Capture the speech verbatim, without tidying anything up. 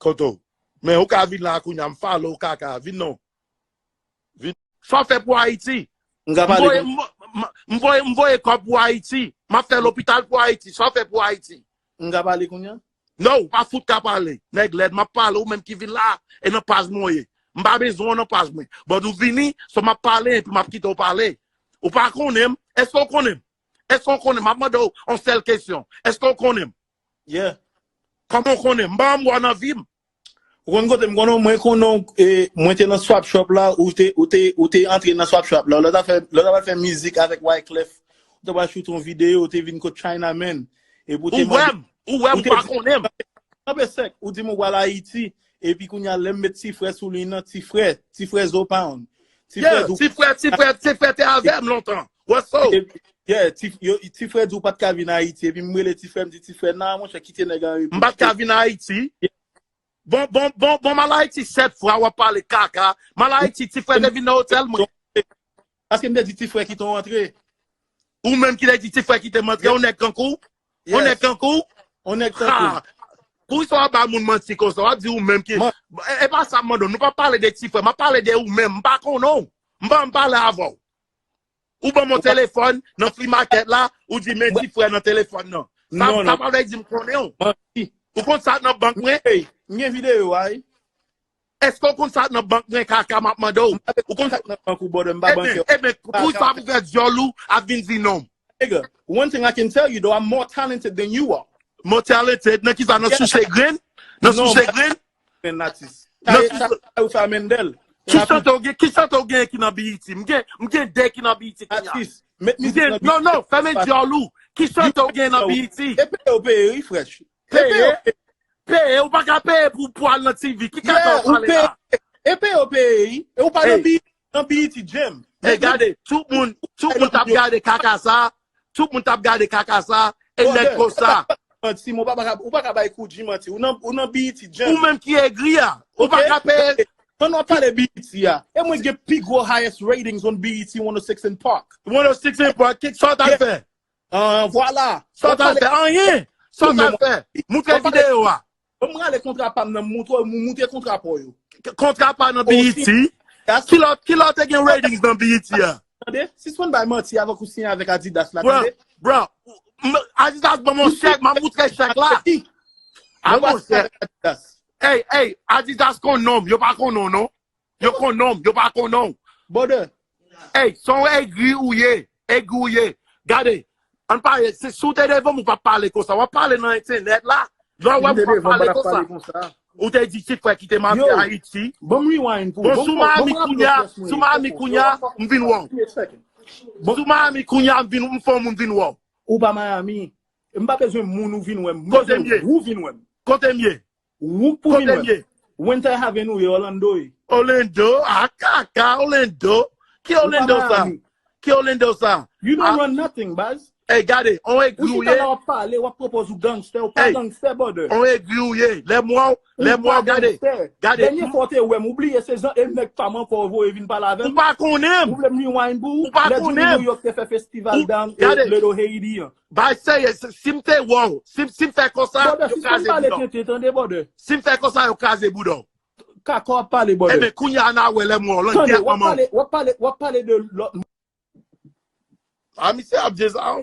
Kote w? Men ou ka vin la kounye a, m follow w kaka. Vin non. Vin. Sa w fè pou Ayiti? M ka pale. M voye, m, m, m voye, m voye kòb pou Ayiti. M ap fè lopital pou Ayiti. Sa w fè pou Ayiti? M ka pale kounye a? Non, ou pa fout ka pale. Nèg lèd, m ap pale, ou menm ki vin la, e nan paj mwen w ye. M pa bezwen w nan paj mwen. Bon, nou vini, so m ap pale, epi m ap kite w pale. Ou pa konnen m? Èske w konnen m? Èske w konnen m? M ap mande w yon sèl kesyon. Èske w konnen m? Yeah. Kòman w konnen m? M pa janm wè w nan vi m. Ou konn kote m konnen w? Mwen konnen w, e, mwen te nan Swap Shop la, ou te, ou te, ou te antre nan Swap Shop la. Lè w t ap fè, lè w t ap fè mizik avèk Wyclef, ou te pral shoot yon videyo, ou te vin kot Chinaman. Epi ou te mande, ou wè m, ou wè m, ou pa konnen m. Kanpe sèk, ou di m ou pral Ayiti, epi kounye a lè m met ti frè sou liy nan, ti frè, ti frè Zo Pound. Ti frè, yeah, Zo, ti frè, ti frè, ti frè te avè m lontan. What's up? Epi, yeah, ti, yo, ti frè di ou pa t ka vin Ayiti, epi m rele ti frè, m di ti frè, nan, monchè, kite nèg an repo. M pa t ka vin Ayiti. Bon, bon, bon, bon, m al Ayiti sèt fwa, w ap pale kaka. M al Ayiti, ti frè te vin nan otèl mwen. Paske m te di ti frè kite w antre. Ou menm ki te di ti frè kite m antre, yon nèg kankou? Yon nèg kankou? Yon nèg kankou. Ha! Poukisa w ap ba moun manti konsa? W ap di ou menm ki, e, e pa sa m mande w. Nou pa pale de ti frè, m ap pale de ou menm. M pa konnen w. M pa janm pale avè w. Ou ban m yon telefòn nan flea market la, ou di men ti frè nan telefòn nan. Sa, sa pa vle di m konnen w. Ou konn sa k nan bank mwen? Hey, m gen videyo a, wi. Èske w konn sa k nan bank mwen, kaka, m ap mande w? Ou konn sa k nan bank ou, brother, m pa bankè. Ebyen, ebyen, poukisa pou fè dyòl ou ap vin di non? Nigga, one thing I can tell you though, I'm more talented than you are. More talented? Nan kisa? Nan souse grenn? Nan souse grenn? Grenn atis. Nan souse... Ou fè Mendel. Ki chante w gen, ki chante w gen ki nan B E T? M gen, m gen de ki nan B E T kounye a. Atis, met mizik nan B E T. Non, non, fèmen dyòl ou. Ki chante w gen nan B E T? E peye w peye, wi, fresh. Peye? Peye, ou pa ka peye pou, pou al nan T V. Ki kaka w pale la? E peye w peye, wi. E ou pa nan B E T, nan B E T Jam. Ey, gade, tout moun, tout moun t ap gade kaka sa, tout moun t ap gade kaka sa, e nèg konsa. Manti, ou pa ka, ou pa ka bay Koudji manti. Ou nan, ou nan B E T Jam. Ou menm ki egri a, ou pa ka peye. Ann nou pale B E T a. E mwen gen pi gwo highest ratings on B E T one oh six and Park. One oh six and Park, ki sa w t al fè? Ah, vwala. Sa w t al fè? Anyen. Sa w t al fè? Moutre videyo a. Bon, m rale kontra pa m nan, m moutre, m moutre kontra pa w yo. K-, kontra pa nan B E T? Ki lè, ki lè w te gen ratings nan B E T a? Tande, sispann bay manti avèk ou siyen avèk Adidas la, tande. Bro, m-, Adidas ban m yon chèk, m ap moutre chèk la. A, monchè. Ey, ey, Adidas konn non m, yo pa konn non, non. Yo konn non m, yo pa konn non w. Brother. Ey, se yon egri ou ye, egri ou ye. Gade, ann pa, se, si w te devan m, ou p ap pale konsa. W ap pale nan entènèt la. Lè w wè m, w ap pale konsa. Ou te di ti frè kite m antre Ayiti. Bon, m rewind pou ou. Bon, si w Miami kounye a, si w Miami kounye a, m vin wè w. Si w Miami kounye a, m vin, m fè yon moun vin wè w. Ou pa Miami. M pa bezwen moun ou vin wè m. M bezwen ou vin wè m. Kote m ye? Ou k pou vin wè m. Winter Haven ou ye, Orlando ye. Orlando, a kaka, Orlando. Ki Orlando sa? Ki Orlando sa? You don't run nothing, baz. Ey, gade, on egri ou ye. Ou chita la w ap pale, w ap pwopoze ou gangster, ou pa gangster, brother. On egri ou ye. Lè m wè w, lè m wè w, gade. Gade. Dènye fwa w te wè m, ou bliye se jan e nèg pa m ankò ou voye vin pale avè m. Ou pa konnen m. Ou vle m rewind pou ou? Ou pa konnen m. Lè Jimmy New York te fè festival dan, e, Little Haiti an. Bay serye, si, si m te wè w, si, si m fè konsa, yo kraze bouda w. Brother, sispann pale tenten, tande, brother. Si m fè konsa, yo kraze bouda w. Kaka w ap pale, brother. Ebyen, kounye a n a wè lè m wè w, langyèt manman w. Tande, w ap pale, w ap pale, w ap pale de lòt. A, misye ap di sa, wi.